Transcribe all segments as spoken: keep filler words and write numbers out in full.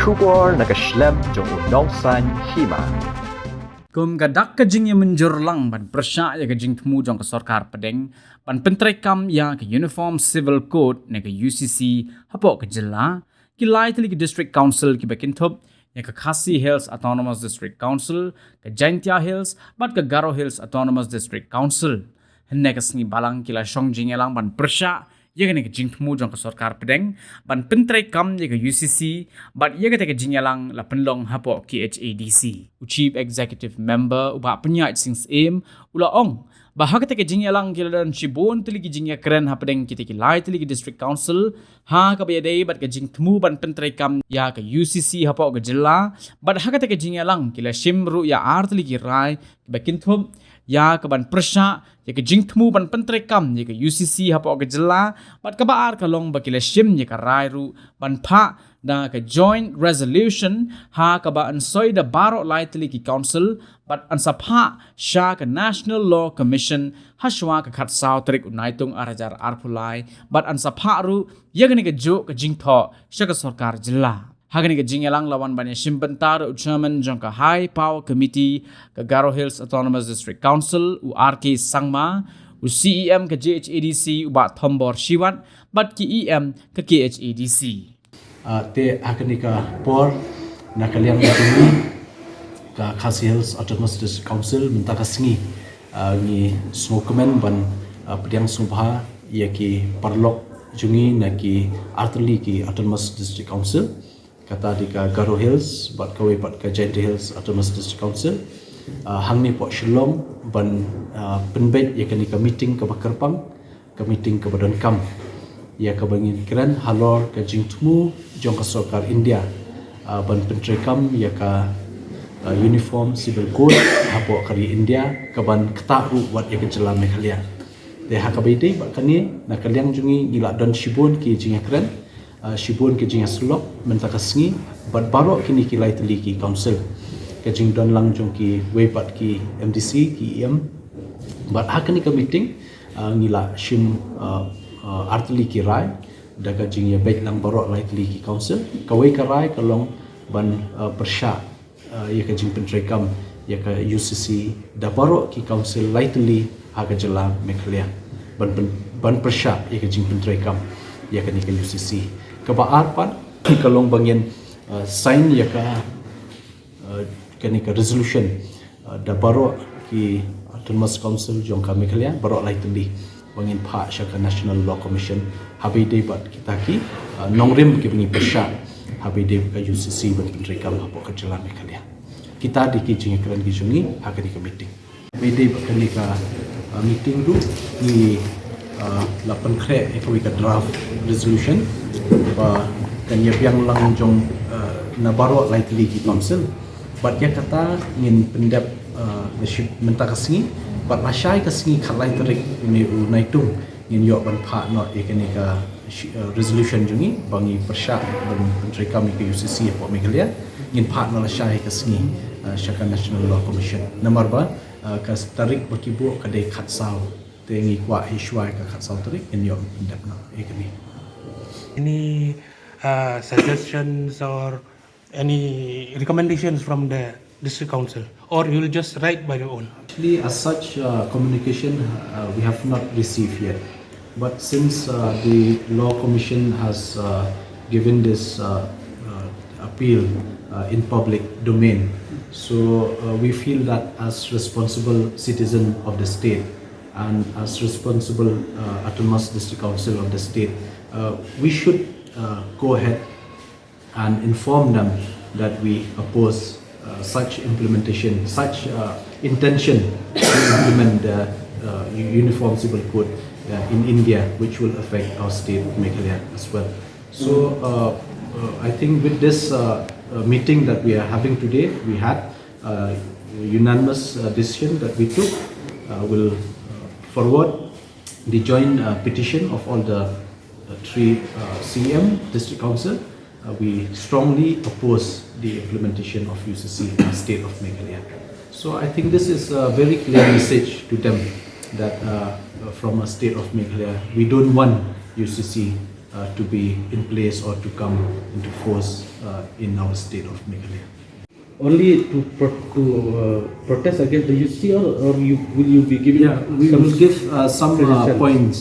Khubor na ka shlem jong u nongsaiñ hima. Kum ka dak ka jingïamynjur lang ban pyrshah ïa ka jingthmu jong ka sorkar pdeng ban pyntreikam ïa ka Uniform Civil Code ne ka U C C hapoh ka jylla, ki lai tylli ki District Council kiba kynthup ïa ka Khasi Hills Autonomous District Council, ka Jaintia Hills bad ka Garo Hills Autonomous District Council, hynne ka sngi balang ki la shong jingïalang ban pyrshah ïa kane ka jingthmu jong ka sorkar pdeng ban pyntreikam ïa ka U C C bad ïa kata ka jingïalang la pynlong hapoh K H A D C. U Chief Executive Member u Bah Pynïaid Sing Syiem u la ong ba ha kata ka jingïalang ki la don shibun tylli ki jingïakren hapdeng kita ki lai tylli ki District Council ha kaba ïadei bad ka jingthmu ban pyntreikam ïa ka U C C hapoh ka jylla. Bad ha kata ka jingïalang ki la shim ruh ïa ar tylli ki rai kiba kynthup ïa ka ban pyrshah ïa ka jingthmu ban pyntreikam ïa ka U C C hapoh ka jylla. Bad kaba ar ka long ba ki la shim ïa ka rai ruh ban phah da ka joint resolution ha kaba yn soi da baroh lai tylli ki council bad yn sa phah sha ka National Law Commission ha shuwa ka khatsaw tarik u Naitung ar hajar arphew lai bad yn sa phah ruh ïa kane ka juh ka jingthoh sha ka sorkar jylla. Ha kane ka jingïalang la wan ban ïashim bynta da u chairman jong ka High Power Committee ka Garo Hills Autonomous District Council u R K Sangma, u C E M ka J H A D C u Bah Thombor Shiwat bad ki E M ka K H A D C. Ah, te ha kane ka por na ka liang jong ngi ka Khasi Hills Autonomous District Council mynta ka sngi, ah, ngi sngewkmen ban, ah, pdiang sngewbha ïa ki paralok jong ngi na ki artylli ki Autonomous District Council, kata dei ka Garo Hills bad kawei pat ka Jaintia Hills Autonomous District Council. Ah, hangne hapoh Shillong ban, ah, pynbeit ïa kane ka meeting kaba kyrpang, ka meeting kaba donkam ïa kaba ngin kren halor ka jingthmu jong ka sorkar India, ah, ban pyntreikam ïa ka, ah, Uniform Civil Code hapoh ka ri India kaban ktah ruh wat ïa ka jylla Meghalaya. Te ha kaba ïadei bad kane na ka liang jong ngi ngi la don shibun ki jingïakren, ah, shibun ki jingïasyllok mynta ka sngi bad baroh kine ki lai tylli ki council, ka jingdon lang jong kiwei pat ki M D C, ki E M. Bad ha kane ka meeting, ah, ngi la shim, ah, ah, artylli ki rai da ka jingïabeit lang baroh lai tylli ki council. Kawei ka rai ka long ban, ah, pyrshah, ah, ïa ka jingpyntreikam ïa ka U C C da baroh ki council lai tylli ha ka jylla Meghalaya ban pyn-, ban pyrshah ïa ka jingpyntreikam ïa kane ka U C C. Kaba ar pat ka long ba ngin, ah, sign ïa ka, ah, kane ka resolution, ah, da baroh ki Autonomous Council jong ka Meghalaya baroh lai tylli ba ngin phah sha ka National Law Commission haba ïadei bad kita ki, ah, nongrim kiba ngi pyrshah haba ïadei bad ka U C C ban pyntreikam hapoh ka jylla Meghalaya. Kita dei ki jingïakren ki jong ngi ha kane ka meeting. Haba ïadei bad kane ka, ah, meeting ruh ngi, ah, la pynkhreh ïa kawei ka draft resolution ba kan ïabiang lang jong, ah, na baroh lai tylli ki council. Bad ïa kata ngin pyndep, ah, mynta ka sngi bad lashai ka sngi khatlai tarik une u Naitung ngin ïoh ban phah noh ïa kane ka shi-, ah, resolution jong ngi ba ngi pyrshah ban pyntreikam ïa ka U C C hapoh Meghalaya. Ngin phah noh lashai ka sngi, ah, sha ka National Law Commission. Namar ba, ah, ka tarik ba ki buh ka dei khatsaw. Te ngi kwah hi shuwa ïa ka khatsaw tarik ngin ïoh ban pyndep noh ïa kane. Any, uh, suggestions or any recommendations from the district council, or you will just write by your own? Actually, as such, uh, communication, uh, we have not received yet. But since, uh, the Law Commission has, uh, given this, uh, uh, appeal, uh, in public domain, so, uh, we feel that as responsible citizen of the state and as responsible, uh, Autonomous District Council of the state, uh, we should, uh, go ahead and inform them that we oppose, uh, such implementation, such, uh, intention to implement the, uh, U-, Uniform Civil Code, uh, in India, which will affect our state of Meghalaya as well. So, uh, uh, I think with this, uh, uh, meeting that we are having today, we had, uh, unanimous, uh, decision that we took, uh, will, uh, forward the joint, uh, petition of all the, uh, three, uh, C M, District Council. Uh, we strongly oppose the implementation of U C C in the state of Meghalaya. So I think this is a very clear message to them that, uh, from a state of Meghalaya, we don't want U C C, uh, to be in place or to come into force uh, in our state of Meghalaya. Only to pro- to uh, protest against the U C C, or, or you, will you be giving? Yeah, we some will give uh, some uh, suggestions? Points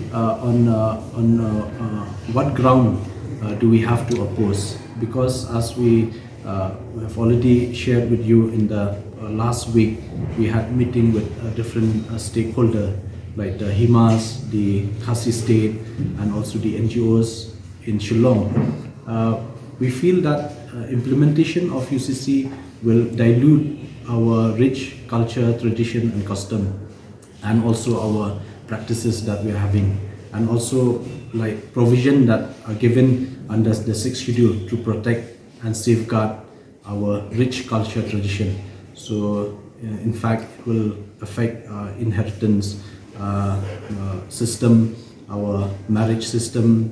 uh, on uh, on uh, uh, what ground uh, do we have to oppose? Because as we uh, have already shared with you in the uh, last week, we had meeting with a different uh, stakeholder like the HIMAS, the Khasi State, and also the N G Os in Shillong. Uh, we feel that uh, implementation of U C C will dilute our rich culture, tradition, and custom, and also our practices that we are having, and also like provision that are given under the sixth schedule to protect and safeguard our rich culture tradition. So, uh, in fact, it will affect our inheritance uh, uh, system, our marriage system,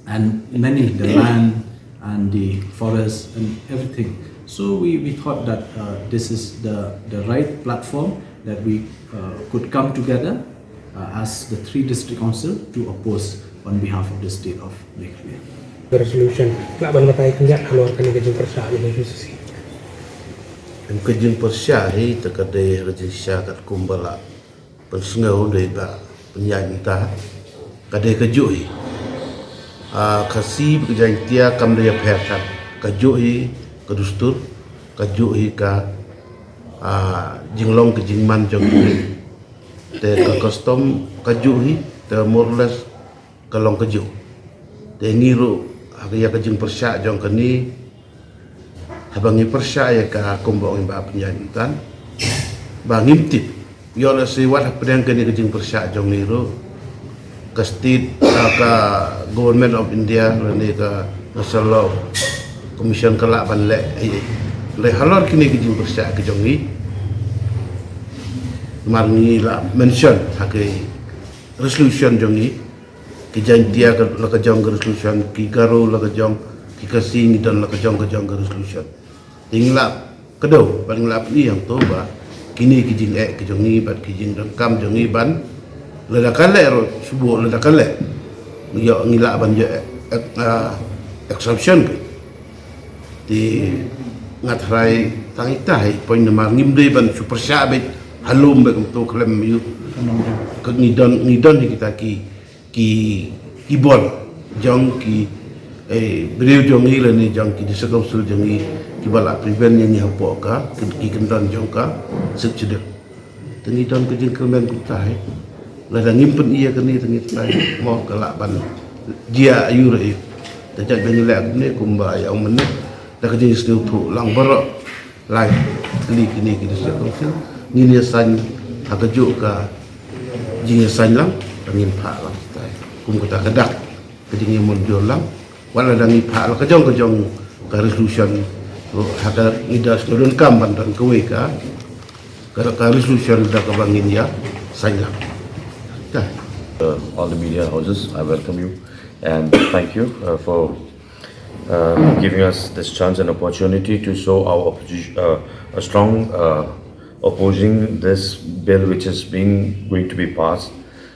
and many, the land and the forest and everything. So we, we thought that uh, this is the, the right platform that we uh, could come together uh, as the three district council to oppose on behalf of the state of Meghalaya. Resolution lah ban batai khyndiat halor kane ka jingpyrshah ïa ka U C C. Em, ka jingpyrshah hi te ka dei ha ka jingshisha katkum ba la pynsngew dei ba pynïaid mynta ka dei kajuh hi. Ah, Khasi bad ka Jaiñtia kam dei ïapher than, kajuh hi ka dustur, kajuh hi ka ah, jinglong ka jingman jong ki. Te ka custom kajuh hi, te more or less ka long kajuh. Te ngi ruh ha ka ïa ka jingpyrshah jong kane, haba ngi pyrshah ïa ka kumba ong i Bah Pynïaid mynta, ba ngim tip ïoh lehse wat hapdeng kane ka jingpyrshah jong ngi ruh ka state, ah, ka Government of India lane ka National Law Commission ka lah ban leh ei ei. Leh halor kine ki jingpyrshah ki jong ngi, mar ngi la mention ha ki resolution jong ngi, ki Jaiñtia ka la ka jong ka resolution, ki Garo la ka jong, ki Khasi ngi don la ka jong ka jong ka resolution. Te ngi lah kdew bad ngi lah pyni hangto ba kine ki jingeh ki jong ngi bad ki jingdonkam jong ngi ban, lada ka leh ruh shu buh, lada ka leh ngi ïoh, ngi lah ban ïoh ek-, ek-, ah, exception ki. Te nga tharai tang ita hi point namar ngim dei ban shu pyrshah beit halum beit kumto khlem ïoh. Ka ngi don, ngi don hi kita ki ki, ki bor jong ki, eh, briew jong ngi lane jong ki district council jong ngi kiba la prevent ïa ngi hapoh ka, ki, ki kyndon jong ka Sixth Schedule. Te ngi don ka jingkyrmen kumta hi. Lada ngim pyni ïa kane te ngi trai mo ka lah ban jia aïu re aïu. Te jait ba ngi leh kumne kumba ïa ong mynne da ka jingsngewthuh lang baroh. Lai, kli kine ki district council, ngin ïa sign ha kajuh ka jingïa sign lang, ka ngin phah lang. Kum kata ka dak, ka jingïa mynjur lang. Wat la dang ngi phah la ka jong ka jong ka resolution, ha ka ngi da sngewdon kam ban don kawei ka, ka, ka resolution da kaba ngin ïa sign lang. Dah. Uh, all the media houses, I welcome you and thank you uh, for uh, giving us this chance and opportunity to show our opposition, uh, a strong uh, opposing this bill which is being going to be passed.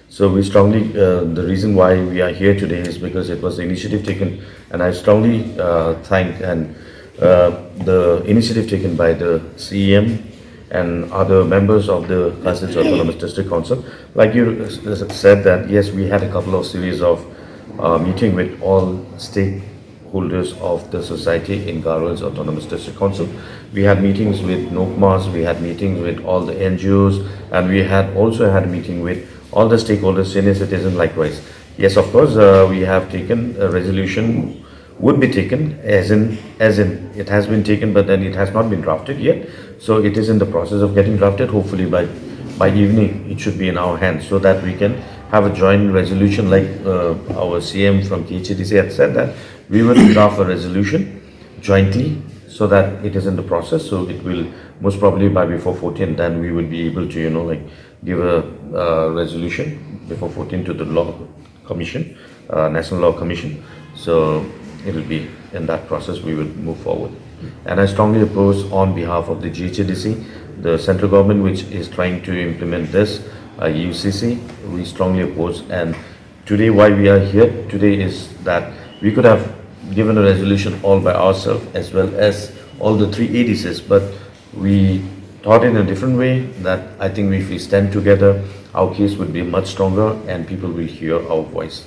So we strongly, uh, the reason why we are here today is because it was the initiative taken, and I strongly uh, thank and uh, the initiative taken by the C E M and other members of the Khasi Hills Autonomous District Council. Like you uh, said that yes, we had a couple of series of uh, meeting with all stakeholders of the society in Garo Hills Autonomous District Council. We had meetings with NOCMAs, we had meetings with all the N G Os, and we had also had a meeting with all the stakeholders, senior citizen likewise. Yes, of course, uh, we have taken a resolution would be taken as in, as in it has been taken, but then it has not been drafted yet. So it is in the process of getting drafted. Hopefully by, by evening, it should be in our hands so that we can have a joint resolution like uh, our C M from K H A D C had said that we will draft a resolution jointly so that it is in the process. So it will most probably by before fourteen, then we would be able to, you know, like give a uh, resolution before fourteen to the law commission, uh, National Law Commission. So it will be in that process we will move forward. And I strongly oppose on behalf of the G H A D C, the central government which is trying to implement this uh, U C C. We strongly oppose and Today, why we are here today is that we could have given a resolution all by ourselves as well as all the three A D Cs, but we thought in a different way that I think if we stand together, our case would be much stronger and people will hear our voice.